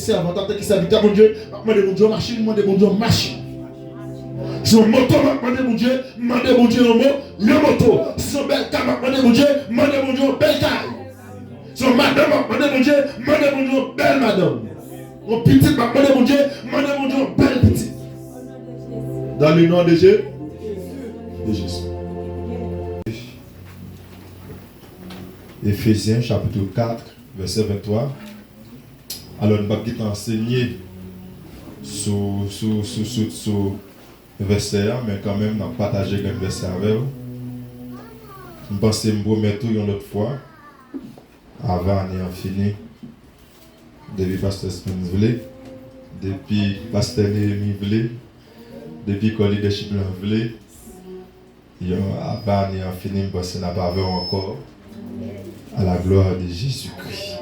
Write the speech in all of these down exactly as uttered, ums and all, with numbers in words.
sèvant, antanke sèvitè Bondye, m ap mande Bondye yon machin, m mande Bondye yon machin. Si yon moto m ap mande Bondye, m mande Bondye yon mo-, yon moto. Si yon bèl kay m ap mande Bondye, m mande Bondye yon bèl kay. Si yon madanm m ap mande Bondye, m mande Bondye yon bèl madanm. Yon pitit m ap mande Bondye, m mande Bondye yon bèl pitit. Dans le nom de Jésus. De Jésus. Efezyen, chapit kat, vèsè venntwa. Alò, n p ap gentan ansenye sou, sou, sou, sou, sou vèsè a, men kanmenm, n ap pataje grenn vèsè avè w. M panse m pwomèt ou yon lòt fwa, avan ane an fini, depi pastè Spence vle, depi pastè Nehemi vle, depi kò lidèchip lan vle, Yo, avan ane an fini, m panse n ap avè w ankò. À la gloire de Jésus-Christ.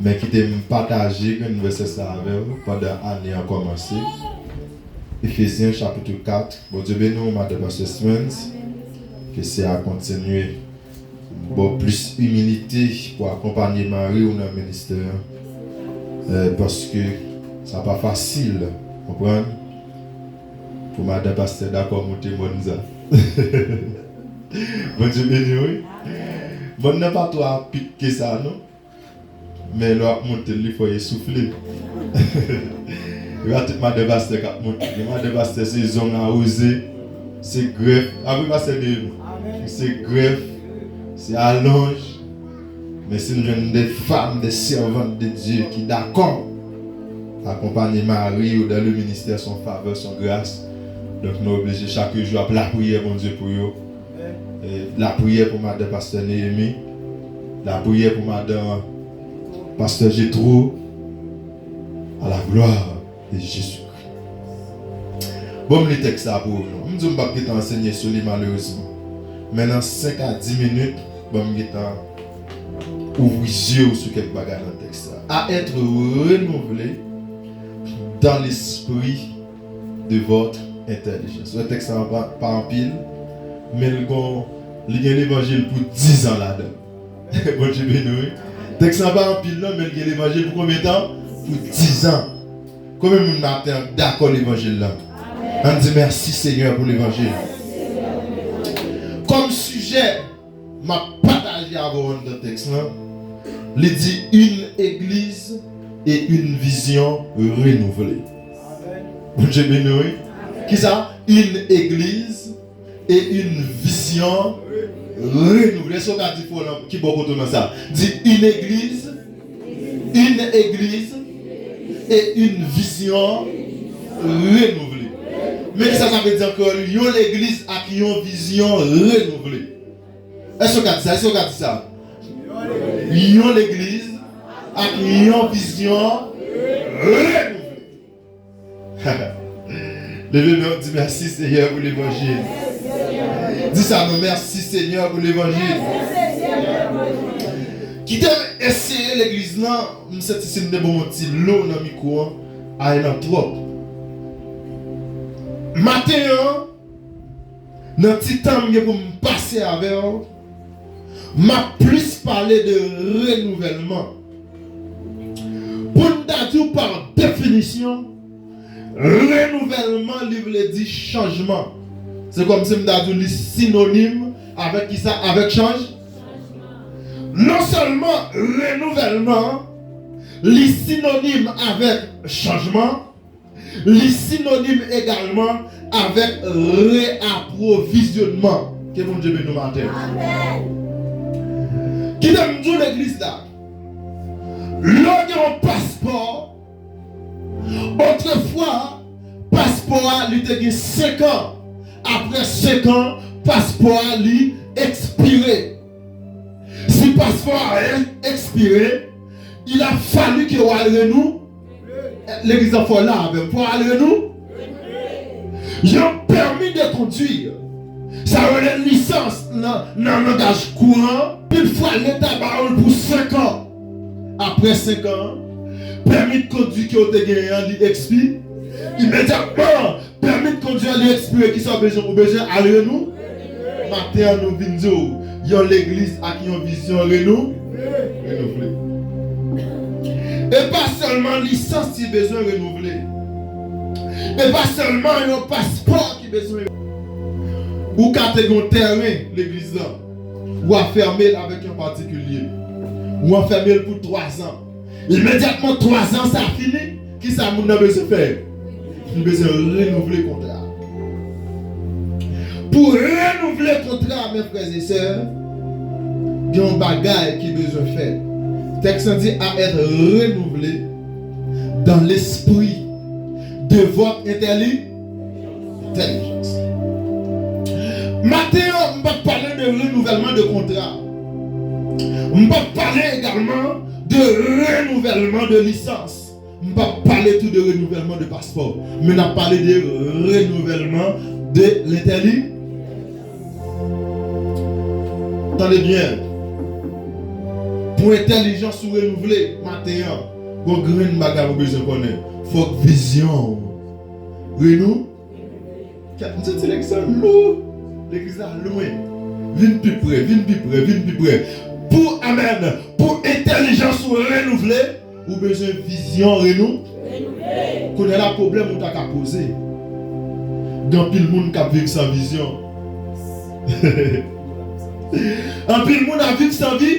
Men kite m pataje grenn vèsè sa avè w pandan ane an kòmanse. Efezyen chapit kat. Bondye beni w, madan pastè Spence. Ke Senyè a kontinye ba w plis imilite pou akonpanye mari w nan ministè an. Eh, paske sa pa fasil, konprann? Pou madan pastè dakò moute mòn sa. Bondye beni w, wi. Mòn nan pa twò apik ke sa, non. Men lè w ap moute l, li fò w esoufle. E pa tout madan pastè k ap moute. Gen madan pastè, se zong awoze, se grèf. Apre pastè de, se grèf, se alonj. Men si n jwenn de fanm, de sèvant de Dye ki dakò akonpanye mari yo dans le ministère, se yon favè, se yon gras. Donk, nou oblije chak jou ap lapriyè Bondye pou yo. E lapriyè pou madan pastè Neyemi. Lapriyè pou madan pastè Jetro. À la gloire de Jésus-Christ. Bon, m li tèks sa pou ou, non. M di w m p ap gentan ansenye sou li, malerezman. Men nan senk a dis minit, bon, m gentan ouvri zye w sou kèk bagay nan tèks sa. À être renouvelé dans l'esprit de votre intelligence. Wè, tèks sa pa, pa anpil, men l gon, li gen levanjil pou diz an ladan l. Bondye beni w, wi. Tèks la pa anpil, non, men l gen levanjil pou konbyen tan? Pou diz an. Konbyen moun maten an dakò levanjil la? Ann di, mèsi, Senyè, pou levanjil. Kòm sijè, m ap pataje avè w anndan tèks lan. Li di, une église et une vision renouvelée. Bondye beni w, wi. Kisa? Une église et une vision renouvelée. Èske w ka di fò nan ki bò kote w nan sa? Di, une église, une église et une vision renouvelée. Men kisa sa vle di an kreyòl? Yon legliz ak yon vizyon renouvle. Èske w ka di sa? Èske w ka di sa? Yon legliz ak yon vizyon renouvle. Leve men w, di, mèsi, Senyè, pou levanjil. Di sa non, mèsi, Senyè, pou levanjil. Kite m eseye legliz lan, m santi si m te ban m yon ti lo nan mikwo an, ay lan twòp. Maten an, nan ti tan m gen pou m pase avè w, m ap plis pale de renouvèlman. Pou n ta di w pa definisyon, renouvèlman, li vle di chanjman. Se kòmsi m ta di w li sinonim avèk kisa? Avèk chanj. Non sèlman renouvèlman, li sinonim avèk chanjman, li sinonim egalman avèk reapwovizyonnman. Ke Bondye beni w maten. Amèn. Kite m di w legliz la. Lè w gen yon paspò, otrefwa, paspò a, li te gen senk an. Apre senk an, paspò a, li ekspire. Si paspò a e-, ekspire, il a fallu ke w al renou-, legliz la fò la avè m, fò w al renou-, yon pèmi de kondwi. Sa yo rele lisans nan, nan langaj kouran. Pil fwa, Leta ba w l pou senk an. Apre senk an, pèmi de kondwi ke w te genyen an, li ekspi-, imedyatman, pèmi de kondwi an, li ekspire, kisa w bezwen? Ou bezwen al renou-, maten an, nou vin di w, yon legliz ak yon vizyon renou-, renouvle. E pastè sèlman lisans ki bezwen renouvle. E pa sèlman yon paspò ki bezwen. Ou ka te gen yon tèren legliz la. Ou anfème l avèk yon patikilye. Ou anfème l pou twa zan. Imedyatman twa zan sa fini, kisa moun nan bezwen fè? Li bezwen renouvle kontra. Pou renouvle kontra, mes frères et sœurs, gen yon bagay ki bezwen fèt. Tèks lan di à être renouvelé dans l'esprit de votre intelli- entèlijans. Maten an, m p ap pale de renouvèlman de kontra. M p ap pale egalman de renouvèlman de lisans. M p ap pale tou de renouvèlman de paspò. Men n ap pale de renouvèlman de lentèli. Tande byen. Pou entèlijans ou renouvle maten an, gon grenn bagay ou bezwen konnen. Fòk vizyon ou renou- Kèt, m santi legliz la lou. Legliz la lwen. Vin pi pre, vin pi pre, vin pi pre. Pou, amèn, pou entèlijans ou renouvle, ou bezwen vizyon renou. Kounye a la, pwoblèm ou ta ka poze. Gen anpil moun k ap viv san vizyon. Anpil moun ap viv san vi.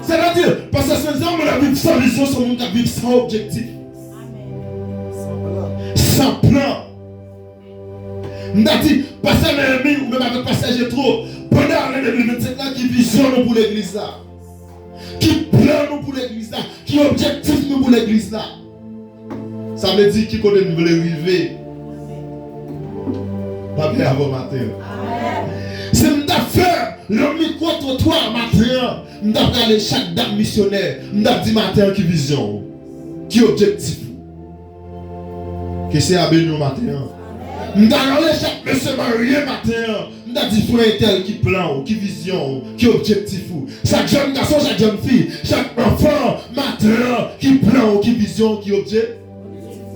Sètadi, paske se yon moun ap viv san vizyon, se yon moun k ap viv san objektif. San plan. M ta di, pastè Neyemi, ou menm avèk pastè Jetwo, pandan ane de mil vennsenk la, ki vizyon nou pou legliz la? Ki plan nou pou legliz la? Ki objektif nou pou legliz la? Sa vle di ki kote nou vle rive? Papè avè w maten an. Si m ta fè yon mikwo twotwa maten an, m ta prale chak dam misyonè, m ta di maten an ki vizyon ou? Ki objektif ou? Ke Seyè a beni w maten an. M ta rale chak mesye marye maten an. M ta di frè entèl ki plan w, ki vizyon w, ki objektif ou. Chak jèn gason, chak jèn fi, chak anfan maten an, ki plan w, ki vizyon w, ki objektif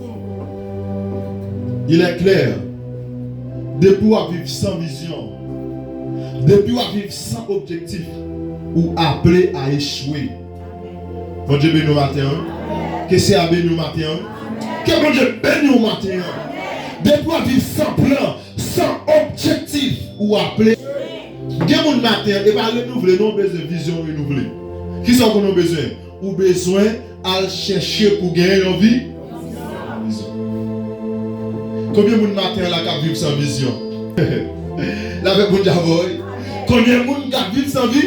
ou. Il est clair. Depi w ap viv san vizyon, depi w ap viv san objektif, ou aple a echwe. Bondye beni w maten an, wi. Ke Seyè a beni w maten an, wi. Ke Bondye beni w maten an. Depi w ap viv san plan, san objektif, ou aple. Gen moun maten an, e pa renouvle non, ou bezwen vizyon renouvle. Kisa w konnen w bezwen? Ou bezwen al chèche pou genyen yon vi. Vizyon. Konbyen moun maten an la k ap viv san vizyon? Lapè Bondye avè w, wi. Konbyen moun k ap viv san vi?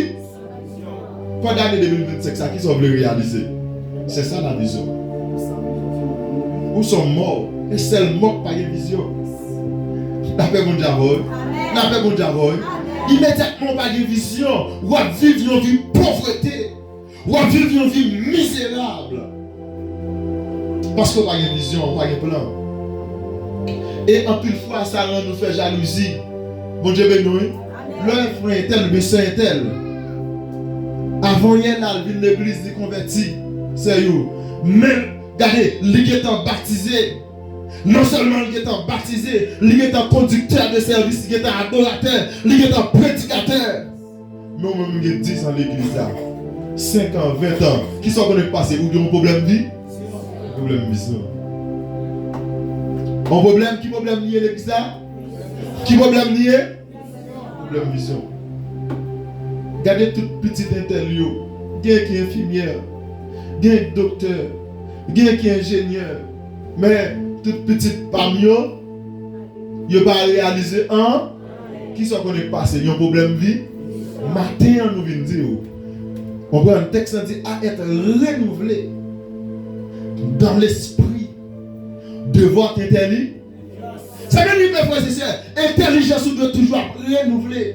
Pandan ane de mil vennsenk sa, kisa w vle reyalize? Se sa la vizyon. Ou se yon mò, e sèl mò k pa gen vizyon. Lapè Bondye avè w, wi. Lapè Bondye avè w, wi. Imedyatman w pa gen vizyon, w ap viv yon vi povrete. W ap viv yon vi mizerab. Paske w pa gen vizyon, w pa gen plan. E anpil fwa, sa rann nou fè jalouzi. Bondye beni w, wi. Lè w frè entèl oubyen sè entèl, avan yè la, l vin legliz, li konvèti. Sè yo. Men, gade, li gentan batize. Non sèlman li gentan batize, li gentan kondiktè de sèvis, li gentan adoratè, li gentan predikatè. Men ou menm ou gen diz an legliz la, senk an, ven an, kisa w konnen k pase? Ou gen yon pwoblèm vi? Pwoblèm vizyon. Yon pwoblèm, ki pwoblèm li ye legliz la? Ki pwoblèm li ye? Pwoblèm vizyon. Gade tout pitit entèl yo. Gen ki enfimyè, gen doktè, gen ki enjenyè. Men tout pitit pa m yo, yo pa reyalize an. Kisa w konnen k pase? Yon pwoblèm vi. Maten an nou vin di w. Konprann? Tèks lan di à être renouvelé dans l'esprit de votre intelli. Sa vle di, mes frères et sœurs, entèlijans ou dwe toujou ap renouvle.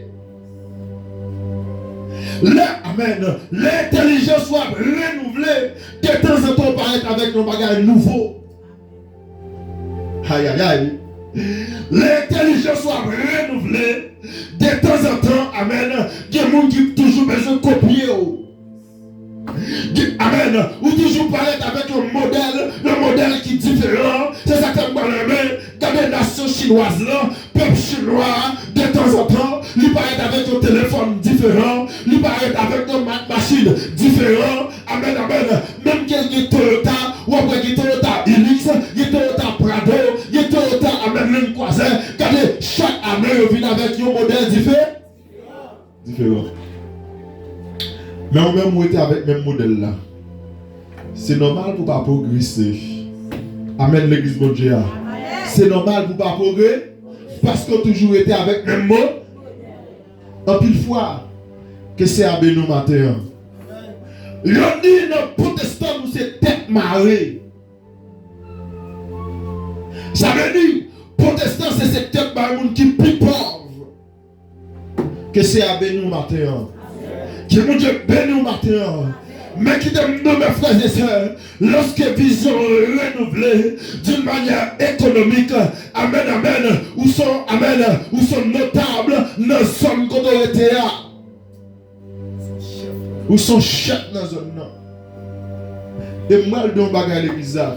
Lè, amèn, lè entèlijans ou ap renouvle, detanzantan ou parèt avèk yon bagay nouvo. Ayayay. Lè entèlijans ou ap renouvle, detanzantan, amèn, gen moun ki toujou bezwen kopye w. Amèn. Ou toujou parèt avèk yon modèl, yon modèl ki diferan. Se sa k fè m pa renmen gade nasyon chinwaz lan, pèp chinwa a, detanzantan, li parèt avèk yon telefòn diferan, li parèt avèk yon ma-, machin diferan. Amèn, amèn. Menm ke l gen Toyota, w ap gen Toyota Prado, gen Toyota, amèn, Land Cruiser. Gade, chak ane yo vin avèk yon modèl dife-, diferan. Men ou menm ou rete avèk menm modèl la. Se nòmal pou w pa pwogrese. Amèn, legliz Bondye a. Se nòmal pou w pa pwogre-, paske w toujou rete avèk menm mo. Anpil fwa, ke Seyè a beni w maten an. Yo di nan pwotestan nou se tèt mare. Sa vle di, pwotestan se sektè bay moun ki pi pòv. Ke Seyè a beni w maten an. Ke Bondye beni w maten an. Men kite m di w, mes frères et sœurs, lòske vizyon renouvle d'une manière économique, amèn, amèn, ou son, amèn, ou son notab nan zòn kote w rete a. Ou son chèf nan zòn nan. E m pral di yon bagay legliz la.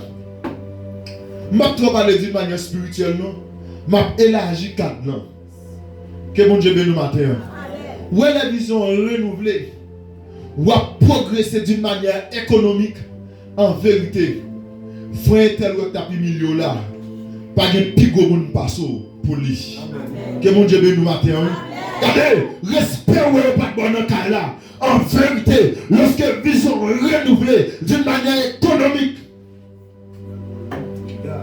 M p ap twò pale d'une manière spirituelle non. M ap elaji kad lan. Ke Bondye beni w maten an. Ou wè lè vizyon an renouvle, w ap pwogrese d'une manière économique. An verite, frè entèl ou wè k t ap imilye w la, pa gen pi gwo moun pase w pou li. Ke Bondye beni w maten an, wi. Gade, respè ou wè yo pa t ba w nan kay la. An verite, lòske vizyon renouvle d'une manière économique,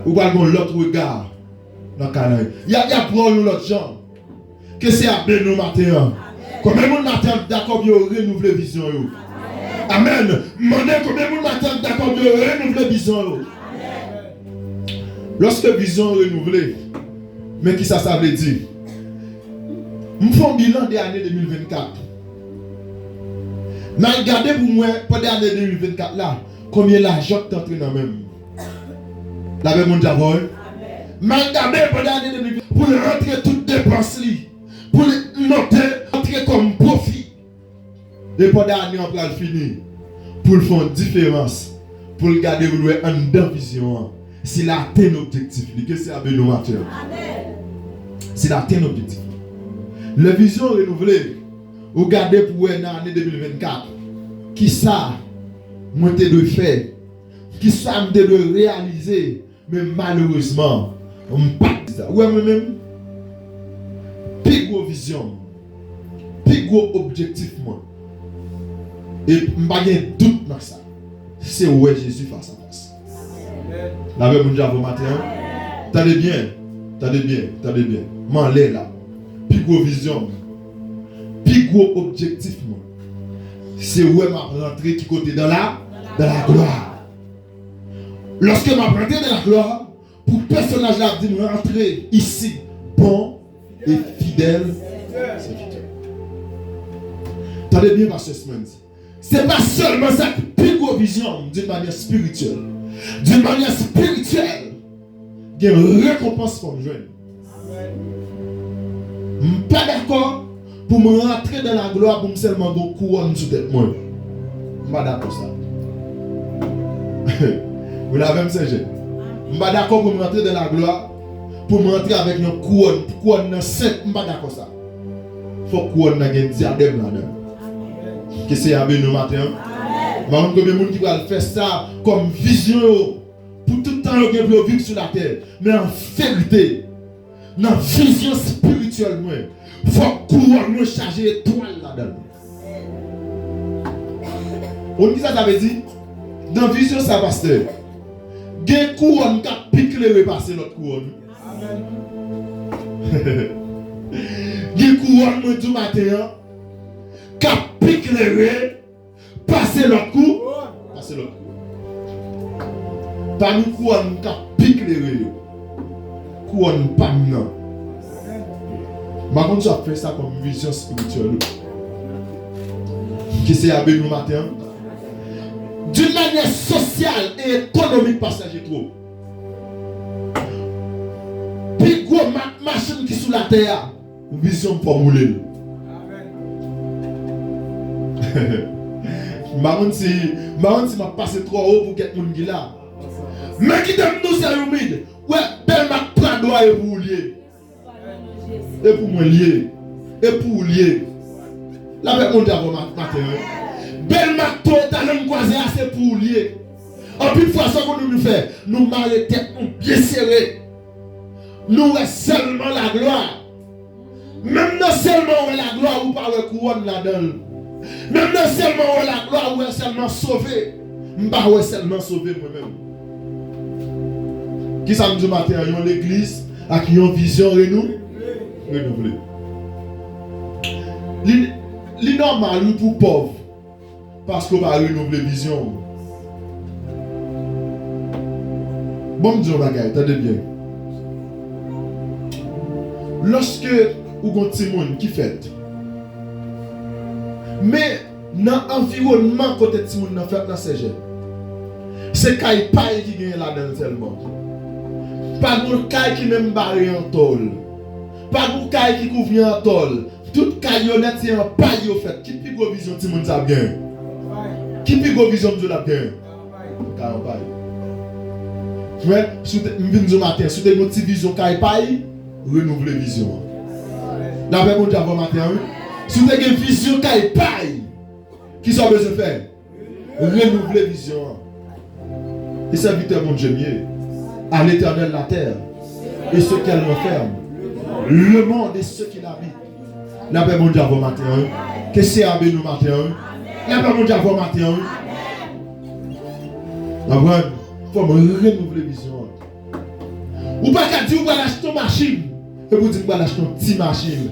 ou pral gen yon lòt rega nan kay la. Y a, y ap wè w yon lòt jan. Ke Seyè a beni w maten an. Konbyen moun maten an dakò pou yo renouvle vizyon yo? Amèn. M mande konbyen moun maten an dakò pou yo renouvle vizyon yo? Lòske vizyon an renouvle, men kisa sa vle di? M fè yon bilan de ane de mil vennkat. M al gade pou m wè pandan ane de mil vennkat la, konbyen lajan k t antre nan men m. Lapè Bondye avè w. M al gade pandan ane de mil vennkat pou l rantre tout depans li, pou l note antre kòm pwofi. E pandan ane an pral fini, pou l fè yon diferans, pou l gade, pou l wè anndan vizyon an, si l atenn objektif li. Ke Seyè a beni w maten an. Si l atenn objektif li. Lè vizyon an renouvle, ou gade pou wè nan ane de mil vennkat, kisa mwen te dwe fè, kisa m te dwe reyalize, men malerezman, m pa t di sa. Ou wè mwen menm, pi gwo vizyon m, pi gwo objektif mwen, e m pa gen dout nan sa, se wè Jezi fas a fas. Lapè Bondye avè w maten an. Tande byen, tande byen, tande byen. M anlè la. Pi gwo vizyon m, pi gwo objektif mwen, se wè m ap rantre ki kote? Dans la, dans la gloire. Lòske m ap rantre dans la gloire, pou pèsonaj la ap di m, rantre ici, bon et fidèle serviteur. Tande byen, pastè Smens. Se pa sèlman sa ki pi gwo vizyon m, d'une manière spirituelle. D'une manière spirituelle, gen rekonpans fò m jwenn. M pa dakò pou m rantre dans la gloire pou m sèlman gen yon kouwòn sou tèt mwen. M pa dakò sa. Ou la avè m, Sè Jèn? M pa dakò pou m rantre dans la gloire, pou m rantre avèk yon kouwòn, pou kouwòn nan senp, m pa dakò sa. Fòk kouwòn nan gen dyadèm ladan l. Ke Seyè a beni w maten an. M pa konn konbyen moun ki pral fè sa kòm vizyon yo, pou tout tan yo gen pou yo viv sou latè. Men an verite, nan vizyon espirityèl mwen, fòk kouwòn mwen chaje etwal ladan l. Ou konn kisa sa vle di? Nan vizyon sa, pastè, gen kouwòn k ap pi klere pase lòt kouwòn. Gen kouwòn, mwen di w maten an, k ap pi klere pase lòt kou-, pase lòt kouwòn. Pami kouwòn k ap pi klere yo, kouwòn pa m nan. M pa konn si w ap fè sa kòm vizyon espirityèl ou. Ke Seyè a beni w maten an. D'une manière sociale et économique, pastè Jetro, pi gwo mak machin ki sou latè a, vizyon m fò m woule l. M pa konn si, m pa konn si m ap pase twò wo pou kèk moun ki la. Men kite m di w, sè Youmid, wè, bèl mak Prado a, e pou ou l ye. E pou mwen l ye. E pou ou l ye. Lapè Bondye avè w ma-, maten an. Bèl mak Toyota Land Cruiser a, se pou ou l ye. Anpil fwa, sa konn nou fè, nou mare tèt nou byen sere. Nou wè sèlman laglwa. Menm nan sèlman wè laglwa, ou pa wè kouwòn ladan l. Menm nan sèlman wè laglwa, ou wè sèlman sove. M pa wè sèlman sove mwen menm. Kisa m di w maten an? Yon legliz ak yon vizyon renou-, renouvle. Li, li nòmal, wi, pou pòv. Paske w pa renouvle vizyon w. Bon, m di yon bagay, tande byen. Lòske ou gon timoun ki fèt, men nan anviwònman kote timoun nan fèt nan Sèjè, se kay pay ki genyen ladan l sèlman. Pa gon kay ki menm bare an tòl. Pa gon kay ki kouvri an tòl. Tout kay yo nèt se an pay yo fèt. Ki pi gwo vizyon timoun sa ap gen? Ki pi gwo vizyon m di w l ap gen? Kay an pay. Frè, si w te, m vin di w maten, si w te gen yon ti vizyon kay pay, renouvle vizyon an. Lapè Bondye avè w maten an, wi. Si w te gen vizyon kay pay, kisa w bezwen fè? Renouvle vizyon an. E sèvitè Bondye m ye. À l'Éternel la terre et ce qu'elle renferme, le monde et ce qu'il habite. Lapè Bondye avè w maten an, wi. Ke Seyè a beni w maten an, wi. Lapè Bondye avè w maten an, wi. Konprann? Fò m renouvle vizyon an. Ou pa ka di ou pral achte yon machin, epi w di m pral achte yon ti machin.